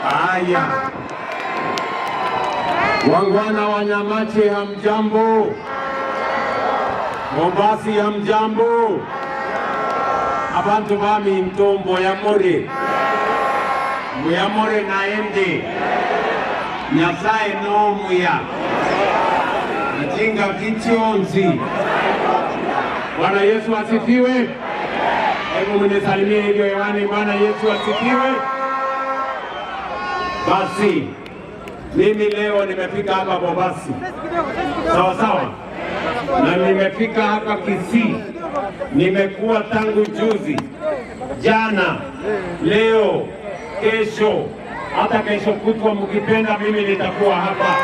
Haya, wangwana wa Nyamache, hamjambo? Mombasi, hamjambo? Abantu bami ntombo yamore muyamore naende Nyasaye nomuya najinga kichonzi. Bwana Yesu asifiwe. Hebu mnisalimie hivyo hewani. Bwana Yesu asifiwe. Basi mimi leo nimefika hapa Bobasi, sawa sawa, na nimefika hapa Kisii. Nimekuwa tangu juzi, jana, leo, kesho, hata kesho kutwa mkipenda, mimi nitakuwa hapa,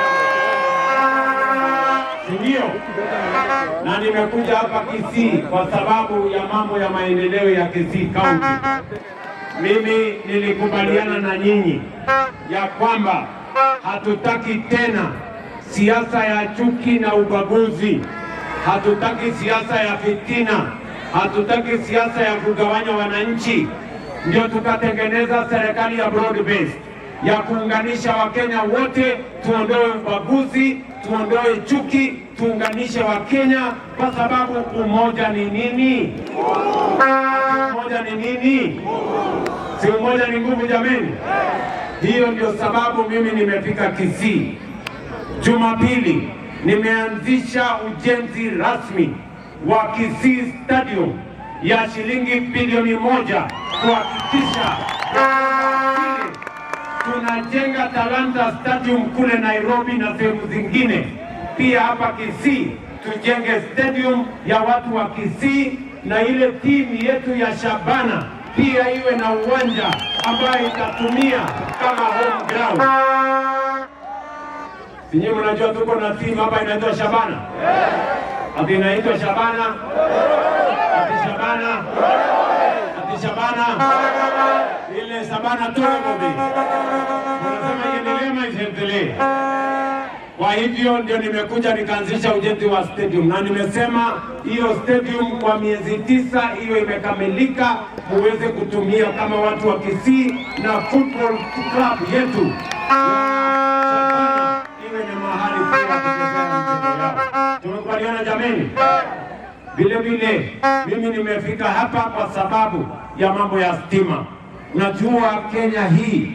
si ndio? Na nimekuja hapa Kisii kwa sababu ya mambo ya maendeleo ya Kisii County. Mimi nilikubaliana na nyinyi ya kwamba hatutaki tena siasa ya chuki na ubaguzi, hatutaki siasa ya fitina, hatutaki siasa ya kugawanya wananchi. Ndio tukatengeneza serikali ya broad based ya kuunganisha Wakenya wote, tuondoe ubaguzi, tuondoe chuki, tuunganishe Wakenya kwa sababu umoja ni nini? Umoja ni nini? Si umoja ni nguvu jameni? Hiyo ndio sababu mimi nimefika Kisii. Jumapili nimeanzisha ujenzi rasmi wa Kisii Stadium ya shilingi bilioni 1 kuhakikisha tunajenga Talanta Stadium kule Nairobi na sehemu zingine. Pia hapa Kisii tujenge stadium ya watu wa Kisii na ile timu yetu ya Shabana pia iwe na uwanja ambayo itatumia kama home ground. Sinyi mnajua tuko na timu hapa inaitwa Shabana. Ati inaitwa Shabana. Ati Shabana. Ati Shabana. Ile Shabana Torebobi. Unasema iendelee ama isiendelee? Kwa hivyo ndio nimekuja nikaanzisha ujenzi wa stadium, na nimesema hiyo stadium kwa miezi 9 hiyo imekamilika, muweze kutumia kama watu wa Kisii na football club yetu ya Shabana iwe ni mahali pia kuchezea mchezo yao. Tumekubaliana jameni? Vile vile mimi nimefika hapa kwa sababu ya mambo ya stima. Najua Kenya hii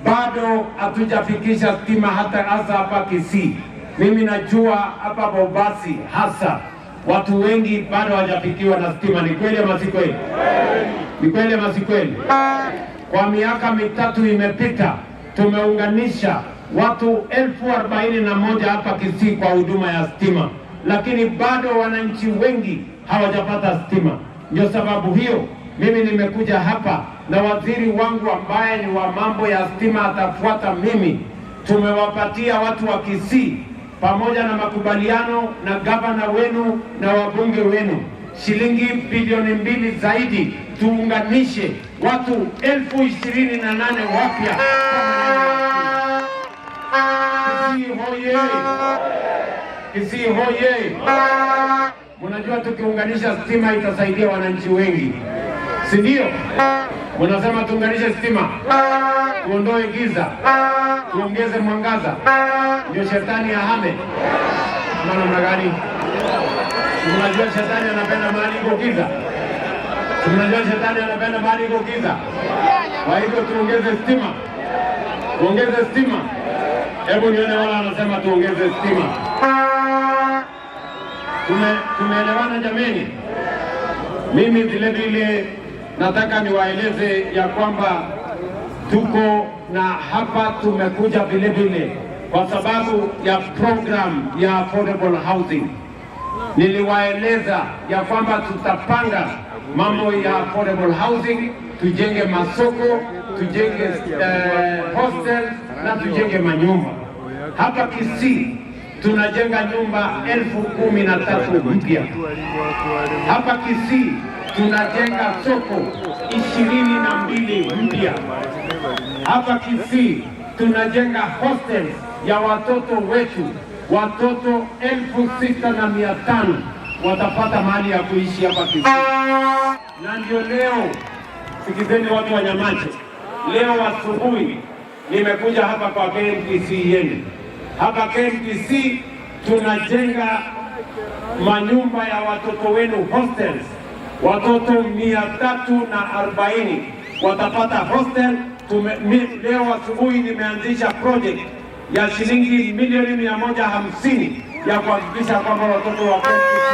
bado hatujafikisha stima hata hasa hapa Kisii. Mimi najua hapa Bobasi hasa watu wengi bado hawajafikiwa na stima. Ni kweli ama si kweli? Ni kweli ama si kweli? Kwa miaka 3 imepita tumeunganisha watu 41,000 hapa Kisii kwa huduma ya stima, lakini bado wananchi wengi hawajapata stima. Ndio sababu hiyo mimi nimekuja hapa na waziri wangu ambaye ni wa mambo ya stima atafuata mimi. Tumewapatia watu wa Kisii pamoja na makubaliano na gavana wenu na wabunge wenu shilingi bilioni 2 zaidi, tuunganishe watu 28,000 wapya. Kisii hoye! Kisii hoye! Mnajua tukiunganisha stima itasaidia wananchi wengi, si ndio? Mnasema tuunganishe stima, tuondoe giza, tuongeze mwangaza, ndio shetani ahame. Ama namna gani? Mnajua shetani anapenda mahali iko giza. Mnajua shetani anapenda mahali iko giza. Kwa hivyo tuongeze stima, tuongeze stima. Hebu nione wala anasema tuongeze stima. Tumeelewana jameni? Mimi vile vile nataka niwaeleze ya kwamba tuko na hapa, tumekuja vile vile kwa sababu ya program ya affordable housing. Niliwaeleza ya kwamba tutapanga mambo ya affordable housing, tujenge masoko, tujenge hostel na tujenge manyumba. Hapa Kisii tunajenga nyumba 13,000 mpya. Hapa Kisii tunajenga soko 22 mpya. Hapa Kisii tunajenga hostels ya watoto wetu, watoto 6,500 watapata mahali ya kuishi hapa Kisii. Na ndio leo, sikizeni watu wa Nyamache, leo asubuhi nimekuja hapa kwa KMTC yenu. Hapa KMTC tunajenga manyumba ya watoto wenu hostels, watoto 340 watapata hostel. Leo asubuhi nimeanzisha project ya shilingi milioni 150 ya kuhakikisha kwamba watoto wa KMTC.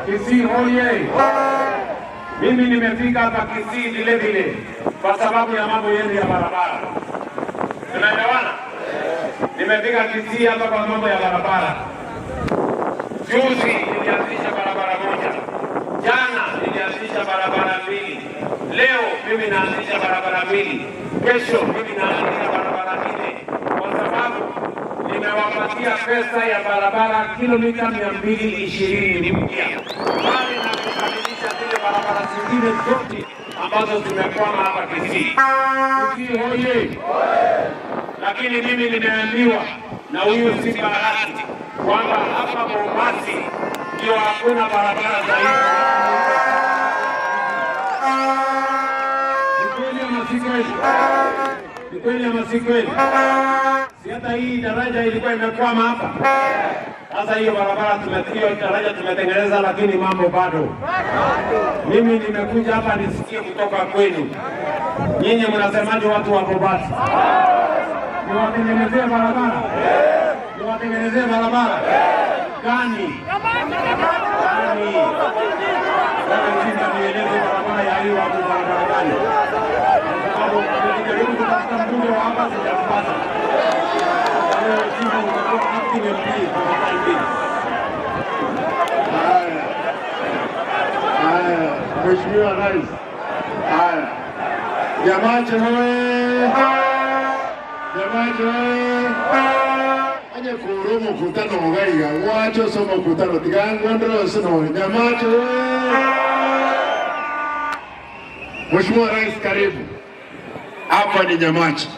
Kisii hoye! Kisii hoye! Mimi nimefika hapa Kisii vile vile kwa sababu ya mambo yenu ya barabara. Tunaelewana? Nimefika Kisii hapa kwa mambo ya barabara. Juzi nilianzisha barabara moja, jana nilianzisha barabara mbili, leo mimi naanzisha barabara mbili, kesho mimi naanzisha barabara nne, kwa sababu nimewapatia pesa ya barabara kilomita 220 mpya, mbali na kukamilisha zile barabara zingine zote ambazo zimekwama hapa Kisii. Kisii hoye! Lakini mimi nimeambiwa na huyu si bahati kwamba hapa Bobasi ndio hakuna barabara zaidi. Ni kweli ama si kweli? Ni kweli ama si kweli? Si hata hii daraja ilikuwa imekwama hapa. Sasa hiyo barabara hiyo daraja tumetengeneza, lakini mambo bado. Mimi nimekuja hapa nisikie kutoka kwenu. Nyinyi mnasemaje, watu wa Bobasi? Niwatengenezee barabara? Niwatengenezee barabara gani? Gani? Wewe Simba, nieleze barabara ya hiyo hapo, barabara gani? Kwa sababu nilijaribu kutafuta mbunge wa hapa sijampata. Sasa wewe Simba utakuwa acting MP for the time being. Haya, haya, Mheshimiwa Rais. Haya, Nyamache hoye! Nyamache hoye! Onye kuru mkutano mugaiga mwacho so mkutano tigangwendero sino. Nyamache hoye! Mheshimiwa Rais, karibu. Hapa ni Nyamache.